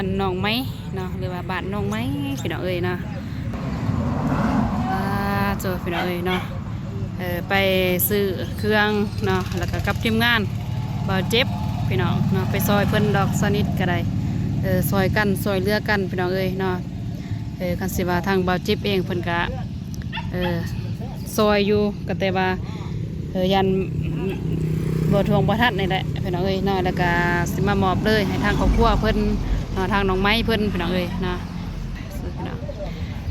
ບ້ານໜອງໄມ້ເນາະ ຫຼືວ່າບ້ານໜອງໄມ້ ພີ່ນ້ອງເອີຍເນາະ. ອ່າ ໂຈ ພີ່ນ້ອງເອີຍເນາະ ເອີ ໄປຊື້ເຄື່ອງເນາະ ແລ້ວກໍກັບທີມງານບ່າວເຈັບ ພີ່ນ້ອງເນາະ ໄປຊ່ອຍເພິ່ນດອກ ສະນິດກໍໄດ້ ເອີ ຊ່ອຍກັນ ຊ່ອຍເຫຼືອກັນ ພີ່ນ້ອງເອີຍເນາະ. ເອີ ຄັນຊິວ່າທາງບ່າວເຈັບເອງເພິ່ນກະ ເອີ ຊ່ອຍຢູ່ ກໍແຕ່ວ່າ ເອີ ຢ້ານບໍ່ທ່ວງບໍ່ທັນນີ້ແຫຼະ ພີ່ນ້ອງເອີຍເນາະ. ແລ້ວກະຊິມາມອບເລີຍໃຫ້ທາງຄອບຄົວເພິ່ນເນາະ ທາງນ້ອງໄມ້ເພິ່ນ ພີ່ນ້ອງເອີຍເນາະ.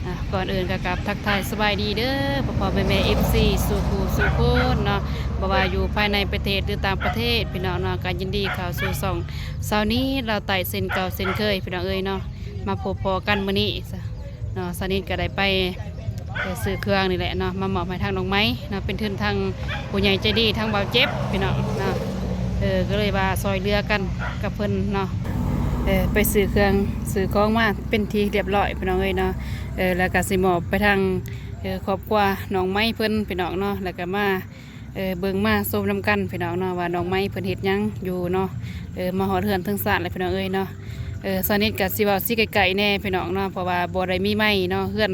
ອ່າ ກ່ອນອື່ນກໍກາບທັກທາຍສະບາຍດີເດີ ພໍ່ໆແມ່ໆ ເອັຟຊີ ສູ່ຜູ້ສູ່ຄົນເນາະ ບໍ່ວ່າຢູ່ພາຍໃນປະເທດ ຫຼື ຕ່າງປະເທດ ພີ່ນ້ອງເນາະ. ກໍຍິນດີເຂົ້າສູ່ຊ່ອງ ຊາວນິດລາວໃຕ້ເຊັ່ນເກົ່າເຊັ່ນເຄີຍ ພີ່ນ້ອງເອີຍເນາະ. ມາພົບພໍ້ກັນມື້ນີ້ເນາະ ຊາວນິດກໍໄດ້ໄປ ໄປຊື້ເຄື່ອງນີ້ແຫຼະເນາະ ມາມອບໃຫ້ທາງນ້ອງໄມ້ເນາະ ເປັນທຶນທາງຜູ້ໃຫຍ່ໃຈດີ ທາງບ່າວເຈັບ ພີ່ນ້ອງເນາະ. ເອີ ກໍເລີຍວ່າຊ່ອຍເຫຼືອກັນກັບເພິ່ນເນາະ ເອີ ໄປຊື້ເຄື່ອງຊື້ຂອງມາເປັນທີ່ຮຽບຮ້ອຍ ພີ່ນ້ອງເອີຍເນາະ. ເອີ ແລ້ວກໍຊິມອບໄປທາງ ເອີ ຄອບຄົວນ້ອງໄມ້ເພິ່ນ ພີ່ນ້ອງເນາະ ແລ້ວກໍມາ ເອີ ເບິ່ງມາຊົມນຳກັນ ພີ່ນ້ອງເນາະ ວ່ານ້ອງໄມ້ເພິ່ນເຮັດຫຍັງຢູ່ເນາະ. ເອີ ມາຮອດເຮືອນເທິງຊານແລ້ວ ພີ່ນ້ອງເອີຍເນາະ. ເອີ ຊາວນິດກໍຊິເວົ້າຊິໃກ້ໆແດ່ ພີ່ນ້ອງເນາະ ເພາະວ່າບໍ່ໄດ້ມີໄມເນາະ ເຮືອນ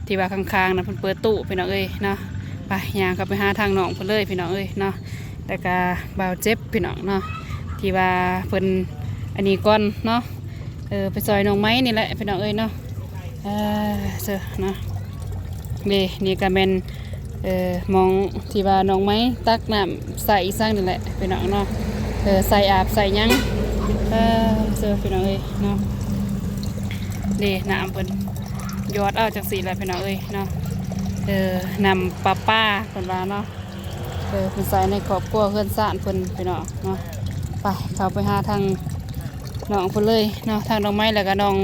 ທີ່ວ່າຂ້າງໆນະ ເພິ່ນເປີດຕູ້ ພີ່ນ້ອງເອີຍເນາະ. ໄປ ຍ່າງເຂົ້າໄປຫາທາງນ້ອງເພິ່ນເລີຍ ພີ່ນ້ອງເອີຍເນາະ. ແລ້ວກໍບ່າວເຈັບ ພີ່ນ້ອງເນາະ ທີ່ວ່າເພິ່ນອັນນີ້ກ່ອນເນາະ. ເອີ ໄປຊ່ອຍນ້ອງໄມ້ນີ້ແຫຼະ ພີ່ນ້ອງເອີຍເນາະ. ເອີ ເຊີເນາະ ເດ້ ນີ້ກໍແມ່ນ ເອີ ໝ່ອງທີ່ວ່ານ້ອງໄມ້ຕັກນ້ຳໃສ່ອີ່ສັງນີ້ແຫຼະ ພີ່ນ້ອງເນາະ. ເອີ ໃສ່ອາບໃສ່ຫຍັງ ເອີ ເຊີ ພີ່ນ້ອງເອີຍເນາະ. ເດ້ ນ້ຳເພິ່ນຢອດເອົາຈັ່ງຊີ້ແຫຼະ ພີ່ນ້ອງເອີຍເນາະ. ເອີ ນ້ຳປະປາເພິ່ນວ່າເນາະ. ເອີ ເພິ່ນໃສ່ໃນຄອບຄົວເຮືອນຊານເພິ່ນ ພີ່ນ້ອງເນາະ. ໄປ ເຂົ້າໄປຫາທາງນ້ອງເພິ່ນເລີຍເນາະ ທາງນ້ອງໄມ້ ແລ້ວກໍນ້ອງ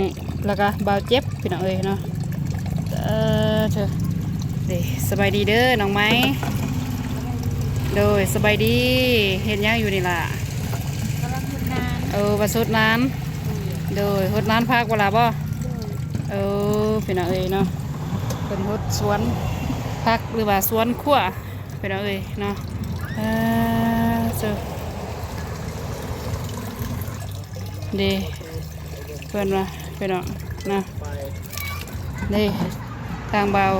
ແລ້ວກໍບ່າວເຈັບ ພີ່ນ້ອງເອີຍເນາະ. ເອີ ເທີ ເດ້ ສະບາຍດີເດີນ້ອງໄມ້. ໂດຍ ສະບາຍດີ. ເຮັດຫຍັງຢູ່ນີ້ລະ? ກຳລັງຫົດນ້ຳ. ເອີ ວ່າຫົດນ້ຳ. ໂດຍ ຫົດນ້ຳຜັກບໍ່ລະບໍ່? ໂດຍ. ເອີ ພີ່ນ້ອງເອີຍເນາະ ເພິ່ນຫົດສວນຜັກ ຫຼືວ່າສວນຄົວ ພີ່ນ້ອງເອີຍເນາະ. ເອີ ເຊີ ເດ້ ເພິ່ນວ່າ ພີ່ນ້ອງເນາະ. ເດ້ ທາງບ່າວ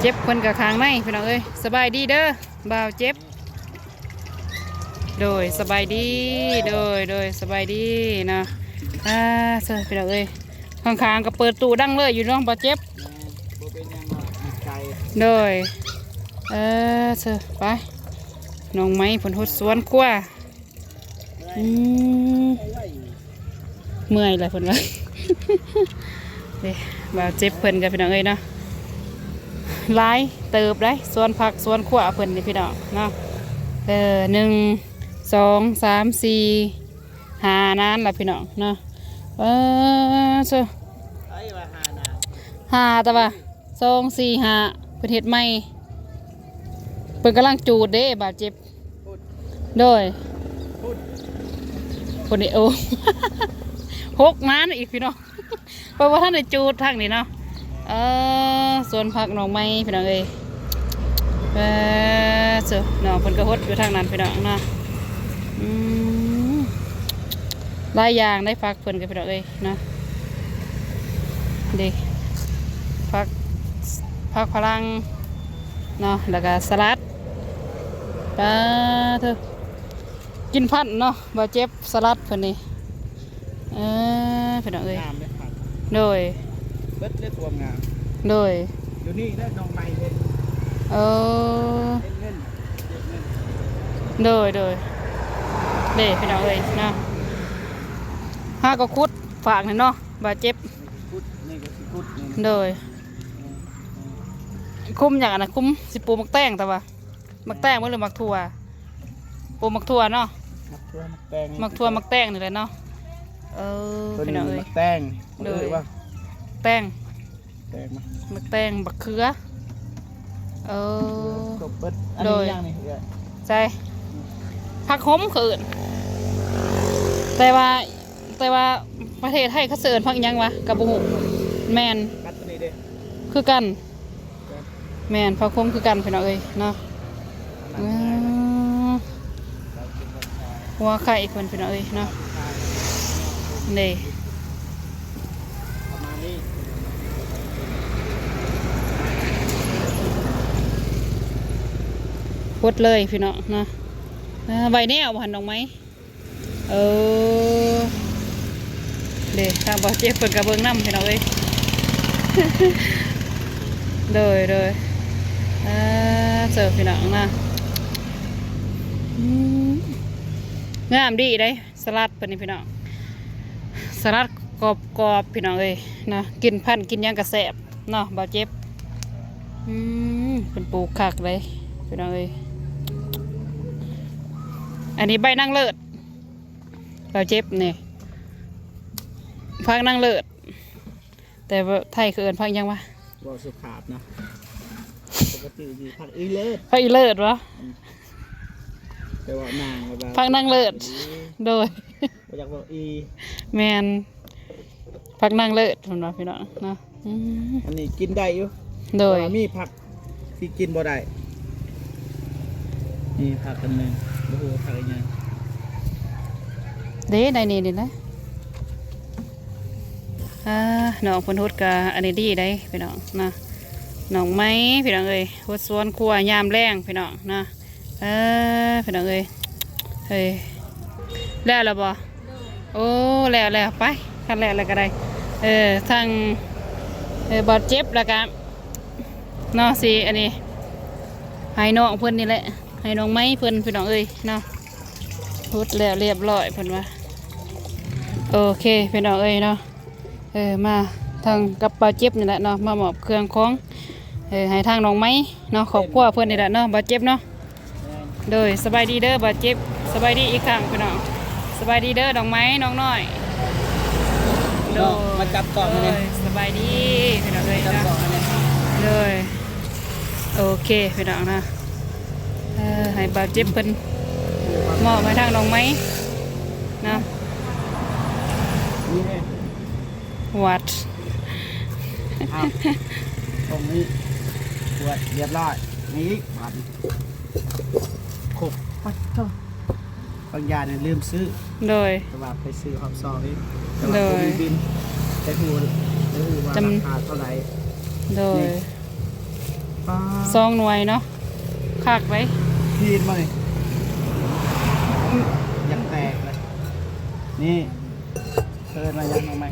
ເຈັບເພິ່ນກໍຂ້າງໃນ ພີ່ນ້ອງເອີຍ. ສະບາຍດີເດີບ່າວເຈັບ. ໂດຍ ສະບາຍດີ. ໂດຍ ໂດຍ ສະບາຍດີເນາະ. ອ່າ ເຊີ ພີ່ນ້ອງເອີຍ ຂ້າງໆກໍເປີດຕູ້ດັງເລີຍຢູ່ເນາະ ບ່າວເຈັບ. ແມ່ນ ບໍ່ເປັນຫຍັງດອກ ດີໃຈ. ໂດຍ ເອີ ເຊີ ໄປ ນ້ອງໄມ້ເພິ່ນຫົດສວນຄົວ. ອືມ ເມື່ອຍແລ້ວເພິ່ນວ່າ. ເດ້ ບ່າວເຈັບເພິ່ນກໍ ພີ່ນ້ອງເອີຍເນາະ ຫຼາຍເຕີບໄດ໋ ສວນຜັກສວນຄົວເພິ່ນນີ້ ພີ່ນ້ອງເນາະ. ເອີ ໜຶ່ງ ສອງ ສາມ ສີ່ ຫ້ານານລະ ພີ່ນ້ອງເນາະ. ເອີ ເຊີ ຫ້າ ແຕ່ວ່າ ສອງ ສີ່ ຫ້າ ເພິ່ນເຮັດໃໝ່ ເພິ່ນກຳລັງຈູດເດ້ ບ່າວເຈັບ. ໂດຍ ພຸ້ນນີ້ ໂອ້ ຫົກນານອີກ ພີ່ນ້ອງ ເພິ່ນບໍ່ທັນໄດ້ຈູດທາງນີ້ເນາະ. ເອີ ສວນຜັກນ້ອງໃໝ່ ພີ່ນ້ອງເອີຍ. ເອີ ເຊີ ນ້ອງເພິ່ນກໍຫົດຢູ່ທາງນັ້ນ ພີ່ນ້ອງເນາະ. ອືມ ຫຼາຍຢ່າງໄດ໋ ຜັກເພິ່ນກໍ ພີ່ນ້ອງເອີຍເນາະ. ເດ້ ຜັກ ຜັກຝຣັ່ງເນາະ ແລ້ວກໍສະຫຼັດ. ປາໂທ້ ກິນພັນເນາະ ບ່າວເຈັບ ສະຫຼັດເພິ່ນນີ້. ເອີ ພີ່ນ້ອງເອີຍ ງາມເດ້ ໂດຍ ເບິດເລີຍ ຄວາມງາມ. ໂດຍ ຢູ່ນີ້ເດີ ນ້ອງໃໝ່ເດ້. ເອີ ເຮັດເງິນ ເຮັດເງິນ. ໂດຍ ໂດຍ ເດ້ ພີ່ນ້ອງເອີຍເນາະ. ຫາກໍຂຸດຝາກນີ້ເນາະ ບ່າວເຈັບ ຂຸດ ນີ້ກໍຊິຂຸດນີ້. ໂດຍ ຄຸມຫຍັງອັນນັ້ນ ຄຸມຊິປູກໝາກແຕງ ແຕ່ວ່າ ໝາກແຕງບໍ່ ຫຼືໝາກຖົ່ວ? ປູກໝາກຖົ່ວເນາະ ໝາກຖົ່ວ ໝາກແຕງ ໝາກຖົ່ວ ໝາກແຕງນີ້ແຫຼະເນາະ. ເອີ ເພິ່ນ ພີ່ນ້ອງເອີຍ ໝາກແຕງ ໂດຍ ເອີ້ນວ່າ ແຕງ ແຕງ ໝາກແຕງ ບັກເຂືອ. ເອີ ຄົບເບິດ. ອັນນີ້ຫຍັງນີ້ເອື້ອຍ? ໃສ່ຜັກຫົມເຂົາເອີ້ນ ແຕ່ວ່າ ແຕ່ວ່າປະເທດໄທເຂົາເອີ້ນຜັກຫຍັງວະ ກໍບໍ່ຮູ້. ແມ່ນ ກັດໂຕນີ້ເດ້ ຄືກັນ. ແມ່ນ ຜັກໂຂມຄືກັນ ພີ່ນ້ອງເອີຍເນາະ. ອືມ ຫົວໄຂ່ເພິ່ນ ພີ່ນ້ອງເອີຍເນາະ. ນີ້ ກົດເລີຍພີ່ນ້ອງເນາະ. ອ່າ ໄວ້ແນວບໍ່ຫັ້ນ ດອກໄມ້? ເອີ ເດ້ ທາງບ່າວເຈັບເພິ່ນກໍເບິ່ງນຳພີ່ນ້ອງເອີຍ. ໂດຍ ໂດຍ ອ່າ ເຈີພີ່ນ້ອງນະ ອືມ ງາມດີເດ້ ສະລັດເພິ່ນນີ້ພີ່ນ້ອງ ສະລັດກອບໆ ພີ່ນ້ອງເອີຍນະ ກິນພັນກິນຫຍັງກໍແຊບເນາະ ບ່າວເຈັບ. ອືມ ເພິ່ນປູກຄັກເດ້ພີ່ນ້ອງເອີຍ. ອັນນີ້ໃບນາງເລີດ ບ່າວເຈັບນີ້ ຜັກນາງເລີດ ແຕ່ວ່າໄທເຂົາເອີ້ນຜັກຫຍັງວະ? ເວົ້າສຸພາບເນາະ ປົກກະຕິມີຜັກອີເລີດ ຜັກອີເລີດວະ? ອືມ ແຕ່ວ່ານາງແບບວ່າ ຜັກນາງເລີດ ໂດຍ ບໍ່ຢາກເວົ້າອີ ແມ່ນ ຜັກນາງເລີດເພິ່ນວ່າພີ່ນ້ອງເນາະ. ອືມ ອັນນີ້ກິນໄດ້ຢູ່ ໂດຍ ແຕ່ວ່າມີຜັກທີ່ກິນບໍ່ໄດ້. ນີ້ຜັກອັນໜຶ່ງ ບໍ່ຮູ້ວ່າຜັກອີຫຍັງ ເດ້ ໃນນີ້ນີ້ນະ. ອ່າ ນ້ອງເພິ່ນຫົດກະອັນນີ້ດີໄດ໋ພີ່ນ້ອງນະ ນ້ອງໄມ້ພີ່ນ້ອງເອີຍ ຫົດສວນຄົວຍາມແລງພີ່ນ້ອງນະ. ເອີ ພີ່ນ້ອງເອີຍ ເອີ ແລ້ວລະບໍ່? ໂອ້ ແລ້ວ ແລ້ວ ໄປ ຄັນແລ້ວແລ້ວກໍໄດ້. ເອີ ທັງ ເອີ ບາດເຈັບ ແລ້ວກະເນາະ ຊິອັນນີ້ ໃຫ້ນ້ອງເພິ່ນນີ້ແຫຼະ ໃຫ້ນ້ອງໄມ້ເພິ່ນ ພີ່ນ້ອງເອີຍເນາະ. ຫົດແລ້ວລຽບຮ້ອຍເພິ່ນວ່າ. ໂອເຄ ພີ່ນ້ອງເອີຍເນາະ. ເອີ ມາທາງກັບບ່າວເຈັບນີ້ແຫຼະເນາະ ມາມອບເຄື່ອງຂອງ ເອີ ໃຫ້ທາງນ້ອງໄມ້ເນາະ ຄອບຄົວເພິ່ນນີ້ແຫຼະເນາະ ບ່າວເຈັບເນາະ. ໂດຍ ສະບາຍດີເດີບ່າວເຈັບ ສະບາຍດີອີກຄັ້ງພີ່ນ້ອງ ສະບາຍດີເດີນ້ອງໄມ້ນ້ອງນ້ອຍ. ໂດຍ ມາຈັບກ້ອງໃຫ້ແດ່ ໂດຍ ສະບາຍດີພີ່ນ້ອງເອີຍເນາະ. ໂດຍ ໂອເຄພີ່ນ້ອງເນາະ. ເອີ ໃຫ້ບ່າວເຈັບເພິ່ນມອບໃຫ້ທາງນ້ອງໄມ້ເນາະ. ນີ້ເດ້ ຫວັດ ອ້າວ ຕົງນີ້ ຫວັດ ລຽບຮ້ອຍ. ນີ້ບາດນີ້ ຄົບ ປັດໂທ ບາງຢ່າງນີ້ລືມຊື້ ໂດຍ ແຕ່ວ່າໄປຊື້ຮອບສອງອີກ ແຕ່ວ່າ ໂດຍ ບໍ່ມີບິນ ໄດ້ຮູ້ ໄດ້ຮູ້ວ່າ ຈຳ ລາຄາເທົ່າໃດ. ໂດຍ ນີ້ ປ້າ ສອງໜ່ວຍເນາະ ຄັກເວີຍ ພີດມານີ້ ອືມ ຢາກແຕກເລີຍ ນີ້. ເອີ້ນວ່າຫຍັງ ນ້ອງໃໝ່?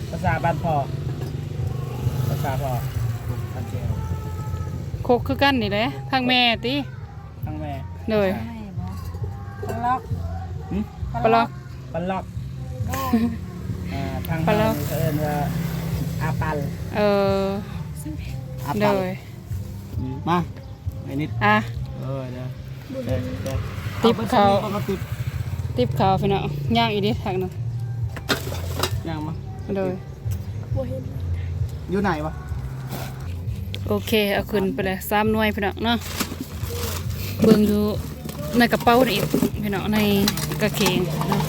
ພາສາບ້ານພໍ່ ພາສາພໍ່ ຄົກຄືກັນນີ້ແຫຼະ ທາງແມ່ຕິ? ທາງແມ່ ໂດຍ ພາສາ ປະລັອກ ຫຶ? ປະລັອກ ປະລັອກ ໂດຍ ອ່າ ທາງເຮົານີ້ເຂົາເອີ້ນວ່າອາປັນ ເອີ ອາປັນ ໂດຍ ມາ ໄອ້ນິດ ອ່ະ ເອີ ເດີ ຕິບເຂົ້າ ຕິບເຂົ້າພີ່ນ້ອງ ຍ່າງອີກເດ້ທາງນັ້ນ ຍ່າງມາ ໂດຍ ບໍ່ເຫັນ ຢູ່ໃນວະ? ໂອເຄ ເອົາຂຶ້ນໄປແລ້ວ ສາມໜ່ວຍພີ່ນ້ອງເນາະ ເບິ່ງຢູ່ໃນກະເປົານີ້ອີກພີ່ນ້ອງ ໃນກາງເກງເນາະ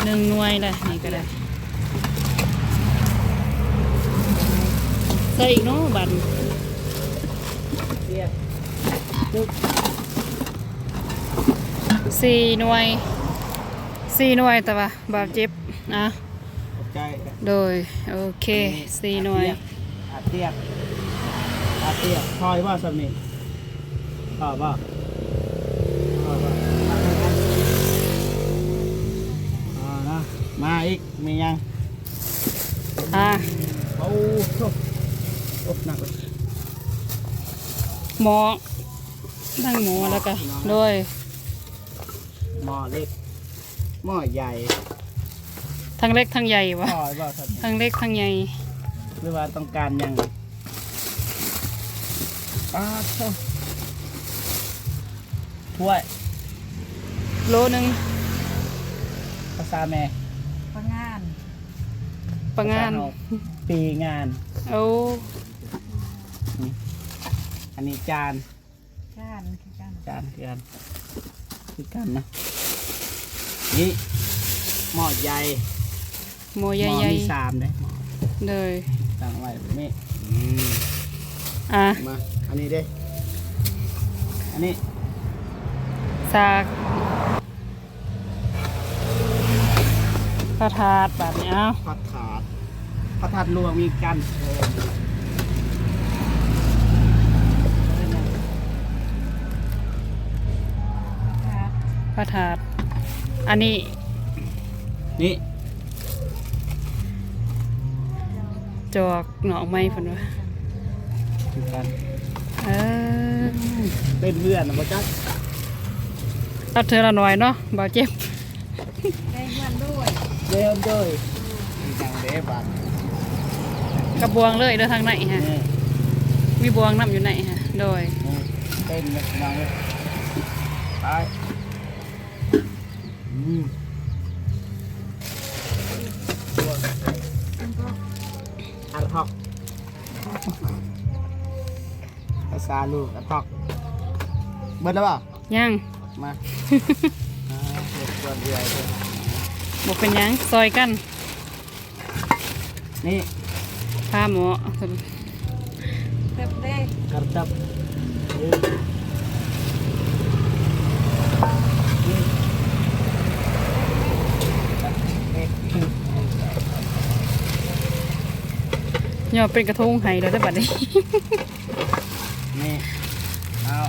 ອືມ ໜຶ່ງໜ່ວຍແຫຼະ ນີ້ກໍໄດ້ ໃສ່ອີກເນາະ ບາດນີ້ ສີ່ໜ່ວຍ ສີ່ໜ່ວຍ ແຕ່ວ່າບາດເຈັບ ອ່ະ ຂອບໃຈ ໂດຍ ໂອເຄ ສີ່ໜ່ວຍ ອາຕຽກ ອາຕຽກ ອາຕຽກ ພໍຢູ່ບໍ່ຊ່ຳນີ້? ພໍບໍ່? ພໍບໍ່? ອ່າ ນະ ມາອີກ ມີຫຍັງ? ອ່າ ໂອ້ໂຫ ໂອ້ ໜັກເລີຍ ໝໍ້ ທັງໝໍ້ ໝໍ້ ແລ້ວກະ ພີ່ນ້ອງ ໂດຍ ໝໍ້ເລັກ ໝໍ້ໃຫຍ່ ທັງເລັກທັງໃຫຍ່ວະ ພໍບໍ່? ທັງເລັກທັງໃຫຍ່ ຫຼືວ່າຕ້ອງການຫຍັງ? ປາດໂທ້ ຖ້ວຍ ໂລໜຶ່ງ ພາສາແມ່ ປະງານ ປະງານ ພາສາເຮົາ ປີງານ ໂອ້ ນີ້ ອັນນີ້ຈານ ຈານຄືກັນ ຈານຄືກັນ ຄືກັນນະ ນີ້ ໝໍ້ໃຫຍ່ ໝໍ້ໃຫຍ່ໆ ໝໍ້ມີສາມເດ້ ໂດຍ ຕັ້ງໄວ້ແບບນີ້ ອືມ ອ່ະ ມາ ອັນນີ້ເດ້ ອັນນີ້ ສາກ ພະທາດ ບາດນີ້ ເອົາ ພະທາດ ພະທາດຫຼວງວຽງຈັນ ເອີ ພະທາດ ອັນນີ້ ນີ້ ຈອກໜອກໄມ້ເພິ່ນວ່າ ຄືກັນ ເອີ ເຕັມເຮືອນນະບໍ່ຈັກ ເອົາເທື່ອລະໜ້ອຍເນາະ ບ່າວເຈັບ ໄດ້ເຮືອນໂດຍ ໄດ້ເຮືອນໂດຍ ມີຫຍັງເດ້ບາດ ກະບວງເລີຍເດີທາງໃນຮະ ນີ້ ມີບວງນຳຢູ່ໃນຮະ ໂດຍ ນີ້ ເຕັມເລີຍພີ່ນ້ອງເອີຍ ໄປ ອືມ ອາຮອກ ພາສາລູກອາຮອກ ເບິດແລ້ວບໍ່? ຍັງ ມາ ອ່າ ລົບກວນເອື້ອຍເດີ ບໍ່ເປັນຫຍັງ ຊ່ອຍກັນ ນີ້ ພາໝໍ ເຕີບເດ້ ກະເຕີບ ຍໍເປັນກະທົງໃຫ້ແລ້ວເດີບັດນີ້ ນີ້ ເອົາ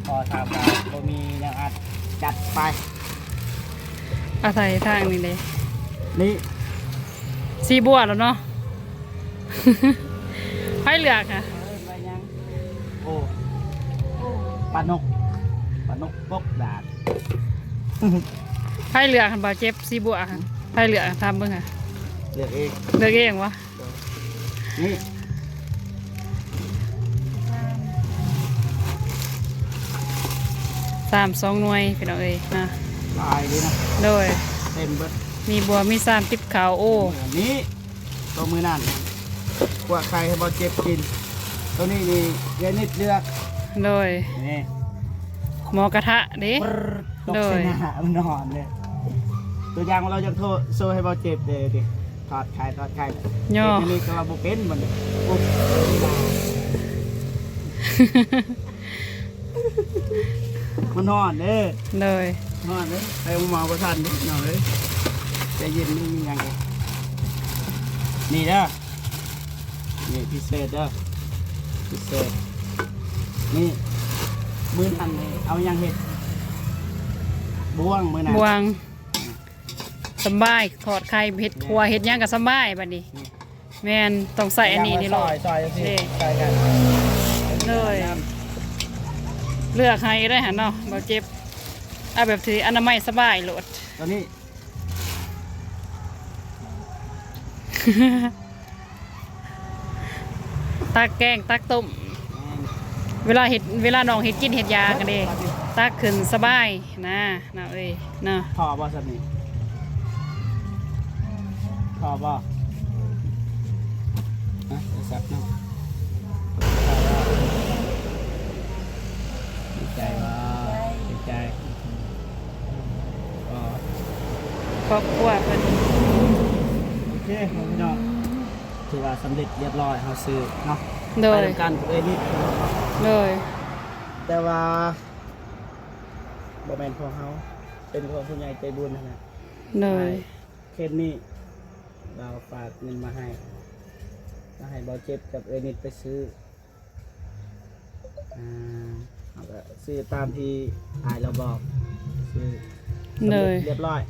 ພໍຖາມວ່າບໍ່ມີແນວອັດ ຈັດໄປ ອາໄສທາງນີ້ເດ້ ນີ້ ສີບົວແລ້ວເນາະ ໃຜເລືອກຫະ? ເອີ້ນວ່າຫຍັງ? ໂອ້ ປານົກ ປານົກປົກດາດ ໃຜເລືອກຫັ້ນ ບ່າວເຈັບ ສີບົວຫັ້ນ ໃຜເລືອກ? ຖາມເບິ່ງຫະ ເລືອກເອງ ເລືອກເອງຫວາ? ນີ້ ສາມ ສອງໜ່ວຍ ພີ່ນ້ອງເອີຍນະ ຫຼາຍເດ້ນະ ໂດຍ ເຕັມເບິດ ມີບົວ ມີຊາມ ຕິບເຂົ້າ ໂອ້ ນີ້ ໂຕມື້ນັ້ນ ຂົ້ວໄຂ່ໃຫ້ບ່າວເຈັບກິນ ໂຕນີ້ນີ້ ເອື້ອຍນິດເລືອກ ໂດຍ ນີ້ ໝໍກະທະເດ້ ໂດຍ ຕົກໃສ່ໜ້າມັນນອນເດ້ ຕົວຢ່າງວ່າລາວຢາກໂທ ໂຊໃຫ້ບ່າວເຈັບເດ້ ທອດໄຂ່ ທອດໄຂ່ ຫຍໍ້ ເຮັດອັນນີ້ກໍວ່າບໍ່ເປັນ ມັນປຸບ ມັນຮ້ອນເດ້ ໂດຍ ຮ້ອນເດ້ ໄປໂຮງໝໍບໍ່ທັນເດ້ ນ້ອງເອີຍ ໃຈເຢັນ ມັນມີຫຍັງອີກ ນີ້ເດີ ນີ້ພິເສດເດີ ພິເສດ ນີ້ ມື້ນັ້ນນີ້ເອົາຫຍັງເຮັດ? ບ່ວງ ມື້ນັ້ນ ບ່ວງ ສຳບາຍ ທອດໄຂ່ ເຮັດຂົ້ວ ເຮັດຫຍັງກໍສຳບາຍບັດນີ້ ນີ້ ແມ່ນ ຕ້ອງໃຊ້ອັນນີ້ນີ້ໂລດ ຊອຍ ຊອຍຈັ່ງຊີ້ ນີ້ ຊອຍກັນ ໂດຍ ເລືອກໃຫ້ໄດ້ຫັ້ນເນາະ ບໍ່ເຈັບ ເອົາແບບທີ່ອະນາໄມສະບາຍໂລດ ຕອນນີ້ ຕັກແກງ ຕັກຕົ້ມ ແມ່ນ ເວລາເຮັດ ເວລານ້ອງເຮັດກິນເຮັດຢາກະເດ້ ຕັກຂຶ້ນສະບາຍນະ ນ້ອງເອີຍເນາະ ພໍບໍ່ສ່ຳນີ້? ພໍບໍ່? ຮະ ໂທລະສັບເນາະ ດີໃຈບໍ່? ດີໃຈ ຄອບຄົວເພິ່ນ ໂອເຄ ພໍ່ແມ່ພີ່ນ້ອງ ຖືວ່າສຳເລັດລຽບຮ້ອຍ ເຮົາຊື້ເນາະ ໂດຍ ໄປນຳກັນເອີຍນິດ ໂດຍ ແຕ່ວ່າບໍ່ແມ່ນຂອງເຮົາ ເປັນຂອງຜູ້ໃຫຍ່ໃຈບຸນຫັ້ນນະ ໂດຍ ເຄນນີ້ ລາວຝາກເງິນມາໃຫ້ ມາໃຫ້ບ່າວເຈັບກັບເອີຍນິດໄປຊື້ ອ່າ ເຮົາກະຊື້ຕາມທີ່ອ້າຍລາວບອກ ຊື້ສຳເລັດ ໂດຍ ລຽບຮ້ອຍ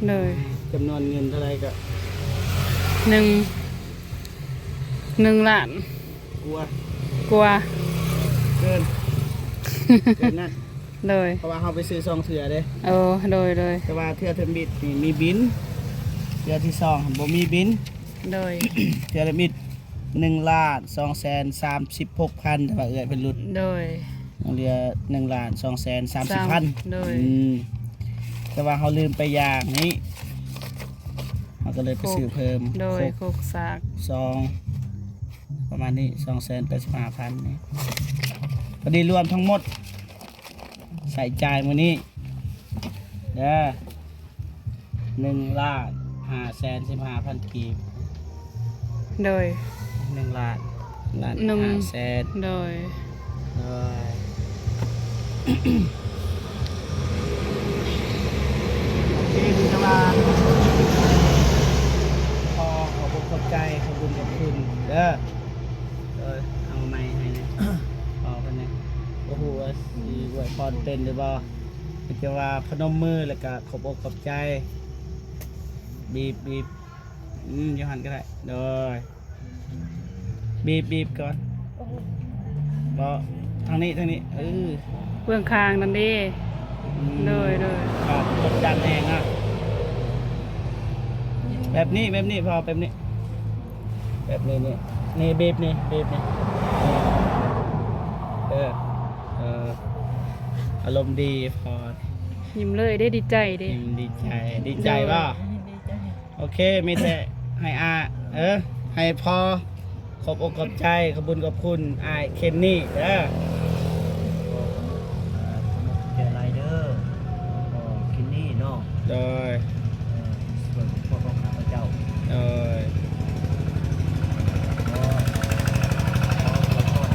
ໂດຍ ຈຳນວນເງິນເທົ່າໃດກະ ໜຶ່ງ ໜຶ່ງລ້ານກວ່າ ກວ່າ ເກີນ ເກີນນັ້ນ ໂດຍ ເພາະວ່າເຮົາໄປຊື້ສອງເທື່ອເດ້ ໂອ້ ໂດຍ ໂດຍ ແຕ່ວ່າເທື່ອທຳອິດນີ້ມີບິນ ເທື່ອທີສອງບໍ່ມີບິນ ໂດຍ ເທື່ອທຳອິດ ໜຶ່ງລ້ານສອງແສນສາມສິບຫົກພັນ ແຕ່ວ່າເອື້ອຍເພິ່ນຫຼຸດ ໂດຍ ຍັງເຫຼືອໜຶ່ງລ້ານສອງແສນສາມສິບພັນ ໂດຍ ອືມ ແຕ່ວ່າເຮົາລືມໄປຢ່າງນີ້ ເຮົາກໍເລີຍໄປຊື້ເພີ່ມ ໂດຍ ຄົກ ຄົກສາກ ສອງ ປະມານນີ້ ສອງແສນແປດສິບຫ້າພັນນີ້ ພໍດີລວມທັງໝົດ ໃຊ້ຈ່າຍມື້ນີ້ເດີ ໜຶ່ງລ້ານຫ້າແສນສິບຫ້າພັນກີບ ໂດຍ ໜຶ່ງລ້ານ ລ້ານຫ້າແສນ ໂດຍ ໂດຍ ໂອເຄ ມີແຕ່ວ່າຂໍຂອບ ເຫັນຫຼືບໍ່? ມີແຕ່ວ່າພະນົມມື ແລ້ວກະຂອບອົກຂອບໃຈ. ບີບ ບີບ ອືມ ຢູ່ຫັ້ນກໍໄດ້. ໂດຍ ບີບ ບີບກ່ອນ. ບໍ່ ທາງນີ້ ທາງນີ້. ເອີ ເບື້ອງຂ້າງນັ້ນເດ້. ອືມ ໂດຍ ໂດຍ. ອ່າ ກົດດັນແຮງນະ. ແບບນີ້ ແບບນີ້ ພໍ ແບບນີ້ ແບບນີ້ ນີ້ ນີ້ ບີບນີ້ ບີບນີ້. ເອີ ເອີ ອາລົມດີພໍ. ຍິ້ມເລີຍເດ້ ດີໃຈເດ້. ຍິ້ມດີໃຈ. ດີໃຈບໍ່? ໂດຍ ດີໃຈ. ໂອເຄ ມີແຕ່ໃຫ້ອາ ເອີ ໃຫ້ພໍ່ ຂອບອົກຂອບໃຈ ຂອບບຸນຂອບຄຸນອ້າຍເຄນນີເດີ. ຂອບໃຈຫຼາຍເດີ ພໍ່ເຄນນີເນາະ. ໂດຍ ເອີ ຊ່ວຍຄອບຄົວຂອງຂ້າພະເຈົ້າ. ໂດຍ ຂໍ ຂໍອວຍພອນ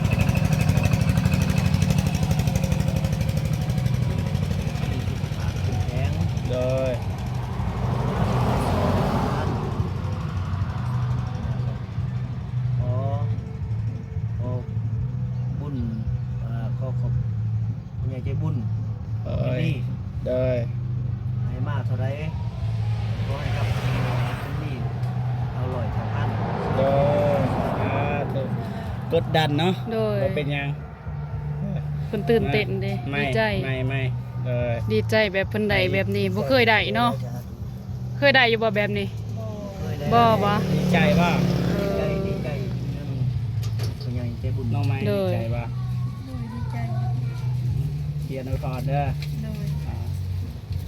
ໃຫ້ມີສຸຂະພາບເຂັ້ມແຂງ. ໂດຍ ຂໍ ຂໍບຸນ ເອີ ຂໍຂອບ ຜູ້ໃຫຍ່ໃຈບຸນ ໂດຍ ນີ້ ໂດຍ ໃຫ້ມາເທົ່າໃດ ຂໍໃຫ້ກັບຄົນນີ້ເທົ່າຮ້ອຍເທົ່າພັນ. ໂດຍ ສາທຸ. ກົດດັນເນາະ. ໂດຍ ບໍ່ເປັນຫຍັງ. ເພິ່ນຕື່ນເຕັ້ນເດ້ ມາ ດີໃຈ ມາ ມາ. ໂດຍ ດີໃຈແບບເພິ່ນໄດ້ແບບນີ້ ບໍ່ເຄີຍໄດ້ເນາະ. ເຄີຍໄດ້ຢູ່ບໍ່ແບບນີ້? ບໍ່ ບໍ່ ບໍ່. ດີໃຈບໍ່? ເອີ ດີໃຈ ດີໃຈ ຍັງຜູ້ໃຫຍ່ໃຈບຸນ. ນ້ອງໄມ້ ໂດຍ ດີໃຈບໍ່? ໂດຍ ດີໃຈ. ຂຽນອວຍພອນເດີ. ໂດຍ ອ່າ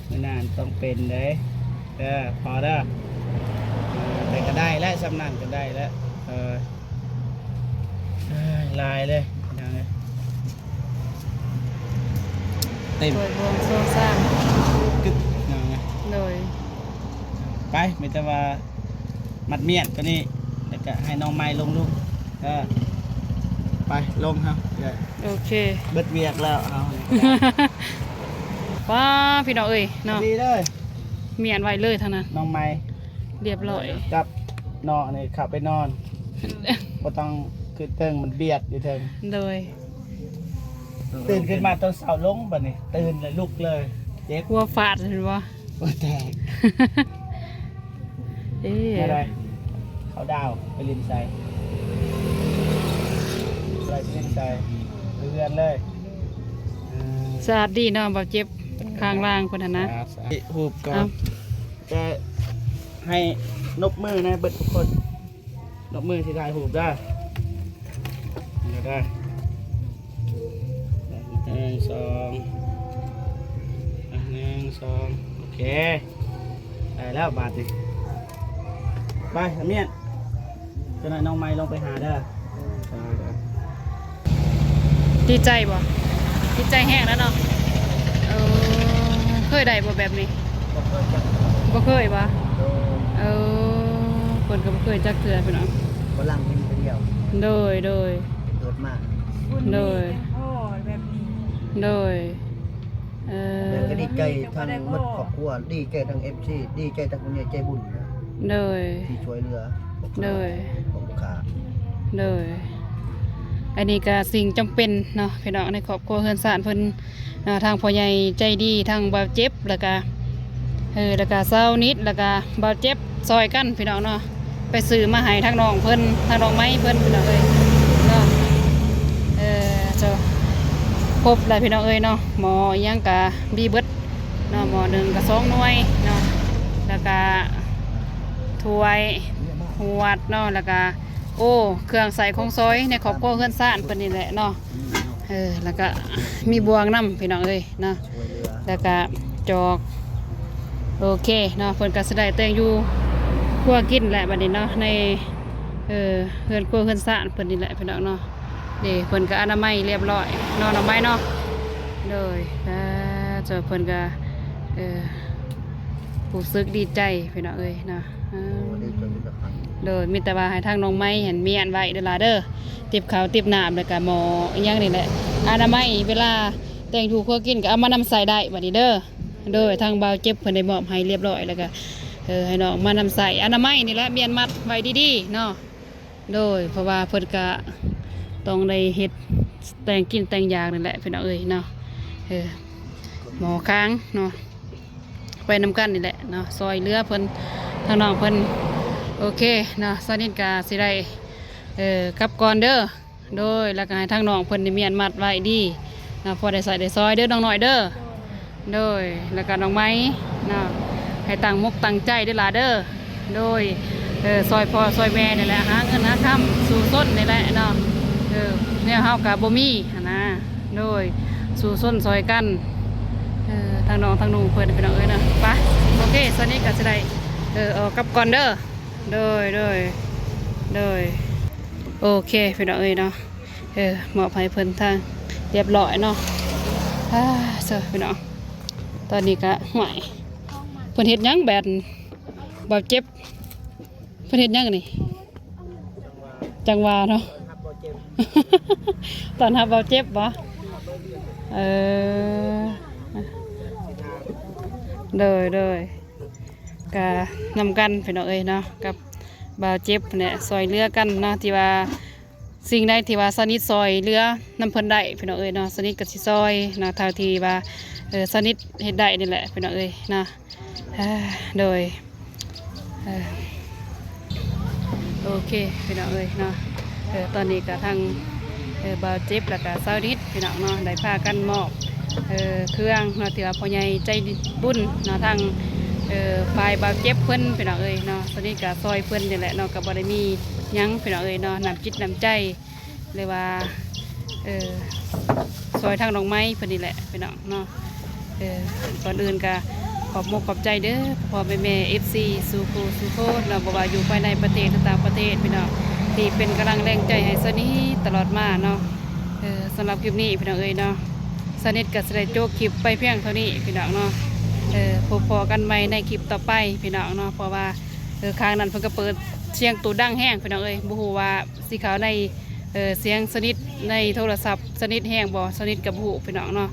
ມື້ໜ້າຕ້ອງເປັນເດ້ ເດີ ພໍເດີ. ເອີ ແຕ່ກໍໄດ້ແລ້ວ ສ່ຳນັ້ນກໍໄດ້ແລ້ວ. ເອີ ເອີ ຫຼາຍເລີຍ ພີ່ນ້ອງເອີຍ. ເຕັມ ຖ້ວຍບວງຊ່ວງຊ້າງ ກຶກ ພີ່ນ້ອງເອີຍ. ໂດຍ ໄປ ມີແຕ່ວ່າມັດມ້ຽນຕົວນີ້ ແລ້ວກະໃຫ້ນ້ອງໃໝ່ລົງລຸກ. ເອີ ໄປລົງເຮົາ. ໂອເຄ ເບິດວຽກແລ້ວເຮົານີ້. ວ້າ ພີ່ນ້ອງເອີຍເນາະ ດີເລີຍ ມ້ຽນໄວ້ເລີຍທາງນັ້ນ ນ້ອງໃໝ່. ລຽບຮ້ອຍ ກັບເນາະ ນີ້ເຂົ້າໄປນອນ ບໍ່ຕ້ອງຂຶ້ນເທິງ ມັນບຽດຢູ່ເທິງ. ໂດຍ ຕື່ນຂຶ້ນມາຕອນເຊົ້າລົງ ບັດນີ້ຕື່ນແລ້ວລຸກເລີຍ ເຈັບ ຫົວຟາດແມ່ນບໍ່? ຫົວແຕກ. ເອີ ແນວໃດ ເຂົາດາວໄປຫຼິ້ນໃສ? ໄປຫຼິ້ນໃສ? ເຮືອນເລີຍ. ເອີ ສະອາດດີເນາະ ບໍ່ເຈັບ ຂ້າງລ່າງພຸ້ນຫັ້ນນະ. ຮູບກ່ອນ ແຕ່ໃຫ້ນົບມືນະເບິດທຸກຄົນ ນົບມືທີ່ຖ່າຍຮູບເດີ ນີ້ເດີ. ໜຶ່ງ ສອງ ອ່ະ ໜຶ່ງ ສອງ ໂອເຄ ໄດ້ແລ້ວບາດນີ້. ໄປ ອາມຽນ ຈັກໜ້ອຍນ້ອງໃໝ່ລົງໄປຫາເດີ. ດີໃຈບໍ່? ດີໃຈແຮງແລ້ວເນາະ. ເອີ ເຄີຍໄດ້ບໍ່ແບບນີ້? ບໍ່ເຄີຍຈັກເທື່ອ. ບໍ່ເຄີຍບໍ່? ໂດຍ ເອີ ເພິ່ນກໍບໍ່ເຄີຍຈັກເທື່ອພີ່ນ້ອງ. ຝຣັ່ງເຫັນເທື່ອດຽວ. ໂດຍ ໂດຍ ເກີດມາ. ໂດຍ ບຸນມີແຕ່ພໍແບບນີ້. ໂດຍ ເອີ ແລ້ວກໍດີໃຈທັງໝົດຄອບຄົວ ດີໃຈທັງເອັຟຊີ ດີໃຈທັງຜູ້ໃຫຍ່ໃຈບຸນນະ ໂດຍ ທີ່ຊ່ວຍເຫຼືອພວກເຮົາ ໂດຍ ຂອງລູກຄ້າ. ໂດຍ ອັນນີ້ກໍສິ່ງຈຳເປັນເນາະພີ່ນ້ອງ ໃນຄອບຄົວເຮືອນຊານເພິ່ນເນາະ ທາງພໍ່ໃຫຍ່ໃຈດີ ທາງບ່າວເຈັບ ແລ້ວກໍ ເອີ ແລ້ວກໍຊາວນິດ ແລ້ວກໍບ່າວເຈັບ ຊ່ອຍກັນພີ່ນ້ອງເນາະ ໄປຊື້ມາໃຫ້ທາງນ້ອງເພິ່ນ ທາງນ້ອງໄມ້ເພິ່ນພີ່ນ້ອງເອີຍເນາະ. ເອີ ເຈົ້າ ຄົບແລ້ວພີ່ນ້ອງເອີຍເນາະ ໝໍ້ອີ່ຫຍັງກະມີເບິດເນາະ ໝໍ້ໜຶ່ງກະສອງໜ່ວຍເນາະ ແລ້ວກະຖ້ວຍ ຫວດເນາະ ແລ້ວກະ ໂອ້ ເຄື່ອງໃຊ້ຂອງສອຍໃນຄອບຄົວເຮືອນຊານເພິ່ນນີ້ແຫຼະເນາະ. ເອີ ແລ້ວກະມີບ່ວງນຳພີ່ນ້ອງເອີຍເນາະ ແລ້ວກະຈອກ. ໂອເຄເນາະ ເພິ່ນກະຊິໄດ້ແຕ່ງຢູ່ຄົວກິນແຫຼະບັດນີ້ເນາະ ໃນ ເອີ ເຮືອນຄົວເຮືອນຊານເພິ່ນນີ້ແຫຼະພີ່ນ້ອງເນາະ. ເດ້ ເພິ່ນກະອະນາໄມລຽບຮ້ອຍເນາະ ນ້ອງໄມ້ເນາະ. ໂດຍ ເອີ ເຈົ້າ ເພິ່ນກະ ເອີ ຮູ້ສຶກດີໃຈພີ່ນ້ອງເອີຍເນາະ. ເອີ ໂອ້ ດີໃຈເປັນຕາຄັກ. ໂດຍ ມີແຕ່ວ່າໃຫ້ທາງນ້ອງໄມ້ຫັ້ນມ້ຽນໄວ້ເດີຫຼາເດີ ຕິບເຂົ້າຕິບນ້ຳ ແລ້ວກະໝໍ້ອີ່ຫຍັງນີ້ແຫຼະ ອະນາໄມ ເວລາແຕ່ງຢູ່ຄົວກິນກໍເອົາມານຳໃຊ້ໄດ້ບັດນີ້ເດີ. ໂດຍ ທາງບ່າວເຈັບເພິ່ນໄດ້ມອບໃຫ້ລຽບຮ້ອຍ ແລ້ວກະ ເອີ ໃຫ້ນ້ອງມານຳໃຊ້ ອະນາໄມນີ້ແຫຼະ ມ້ຽນມັດໄວ້ດີໆເນາະ. ໂດຍ ເພາະວ່າເພິ່ນກະຕ້ອງໄດ້ເຮັດແຕ່ງກິນແຕ່ງຢາກນີ້ແຫຼະພີ່ນ້ອງເອີຍເນາະ. ເອີ ໝໍ້ຄາງເນາະ ໄປນຳກັນນີ້ແຫຼະເນາະ ຊ່ອຍເຫຼືອເພິ່ນ ທາງນ້ອງເພິ່ນ. ໂອເຄເນາະ ສາວນິດກະຊິໄດ້ ເອີ ກັບກ່ອນເດີ. ໂດຍ ແລ້ວກະໃຫ້ທາງນ້ອງເພິ່ນນີ້ມ້ຽນມັດໄວ້ດີເນາະ ພໍໄດ້ໃຊ້ໄດ້ສອຍເດີນ້ອງນ້ອຍເດີ. ໂດຍ ແລ້ວກະນ້ອງໄມ້ເນາະ ໃຫ້ຕັ້ງມົກຕັ້ງໃຈເດີຫຼ້າເດີ. ໂດຍ ເອີ ຊ່ອຍພໍ່ຊ່ອຍແມ່ນີ້ແຫຼະ ຫາເງິນຫາຄຳ ສູ້ຊົນນີ້ແຫຼະເນາະ. ເອີ ແນວເຮົາກະບໍ່ມີຫັ້ນນະ. ໂດຍ ສູ້ຊົນຊ່ອຍກັນ. ເອີ ທາງນ້ອງທາງໜູ່ເພິ່ນ ພີ່ນ້ອງເອີຍເນາະ. ໄປ ໂອເຄ ສາວນິດກະຊິໄດ້ ເອີ ອອກກັບກ່ອນເດີ. ໂດຍ ໂດຍ ໂດຍ ໂອເຄ ພີ່ນ້ອງເອີຍເນາະ. ເອີ ມອບໃຫ້ເພິ່ນທາງຮຽບຮ້ອຍເນາະ. ອາ ເຊີ ພີ່ນ້ອງ ຕອນນີ້ກະ ຫ້ວຍ ເພິ່ນເຮັດຫຍັງແບດ ບ່າວເຈັບ ເພິ່ນເຮັດຫຍັງນີ້? ຈັ່ງວ່າເນາະ ຕ້ອນຮັບບ່າວເຈັບບໍ? ເອີ ໂດຍ ໂດຍ ກະນຳກັນ ພີ່ນ້ອງເອີຍເນາະ ກັບບ່າວເຈັບແຫຼະ ຊ່ອຍເຫຼືອກັນເນາະ ທີ່ວ່າ ສິ່ງໃດທີ່ວ່າສາວນິດຊ່ອຍເຫຼືອນຳເພິ່ນໄດ້ ພີ່ນ້ອງເອີຍເນາະ ສາວນິດກະຊິຊ່ອຍເນາະ ເທົ່າທີ່ວ່າ ເອີ ສາວນິດເຮັດໄດ້ນີ້ແຫຼະ ພີ່ນ້ອງເອີຍເນາະ. ເອີ ໂດຍ ເອີ ໂອເຄ ພີ່ນ້ອງເອີຍເນາະ. ເອີ ຕອນນີ້ກະທັງ ເອີ ບ່າວເຈັບ ແລ້ວກະສາວນິດ ພີ່ນ້ອງເນາະ ໄດ້ພາກັນມອບ ເອີ ເຄື່ອງເນາະ ທີ່ວ່າພໍ່ໃຫຍ່ໃຈບຸນເນາະ ທາງ ເອີ ຝ່າຍບ່າວເຈັບເພິ່ນ ພີ່ນ້ອງເອີຍເນາະ. ສາວນິດກະຊ່ອຍເພິ່ນນີ້ແຫຼະເນາະ ກະບໍ່ໄດ້ມີຫຍັງ ພີ່ນ້ອງເອີຍເນາະ ນ້ຳຈິດນ້ຳໃຈ ຫຼືວ່າ ເອີ ຊ່ອຍທາງນ້ອງໄມ້ເພິ່ນນີ້ແຫຼະ ພີ່ນ້ອງເນາະ. ເອີ ກ່ອນອື່ນກະຂອບມົກຂອບໃຈເດີ ພໍ່ໆແມ່ໆ ເອັຟຊີ ສູ່ຜູ້ສູ່ຄົນເນາະ ບໍ່ວ່າຢູ່ພາຍໃນປະເທດ ຫຼືຕ່າງປະເທດ ພີ່ນ້ອງ ທີ່ເປັນກຳລັງແຮງໃຈໃຫ້ສາວນິດຕະຫຼອດມາເນາະ. ເອີ ສຳລັບຄລິບນີ້ ພີ່ນ້ອງເອີຍເນາະ ສາວນິດກະຊິໄດ້ຈົບຄລິບໄປພຽງເທົ່ານີ້ ພີ່ນ້ອງເນາະ. ເອີ ພົບພໍ້ກັນໃໝ່ໃນຄລິບຕໍ່ໄປ ພີ່ນ້ອງເນາະ ເພາະວ່າ ເອີ ຂ້າງນັ້ນເພິ່ນກະເປີດສຽງໂຕດັງແຮງ ພີ່ນ້ອງເອີຍ ບໍ່ຮູ້ວ່າ ຊິເຂົ້າໃນ ເອີ ສຽງສາວນິດໃນໂທລະສັບສາວນິດແຮງບໍ່ ສາວນິດກະບໍ່ຮູ້ ພີ່ນ້ອງເນາະ.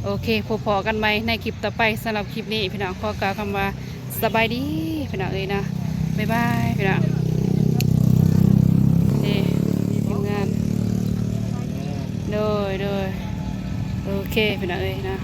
ໂອເຄ ພົບພໍ້ກັນໃໝ່ໃນຄລິບຕໍ່ໄປ. ສຳລັບຄລິບນີ້ ພີ່ນ້ອງ ຂໍກ່າວຄຳວ່າສະບາຍດີ ພີ່ນ້ອງເອີຍເນາະ. ບາຍບາຍ ພີ່ນ້ອງ. ເອີ ທີມງານ ໂດຍ ໂດຍ ໂອເຄ ພີ່ນ້ອງເອີຍເນາະ.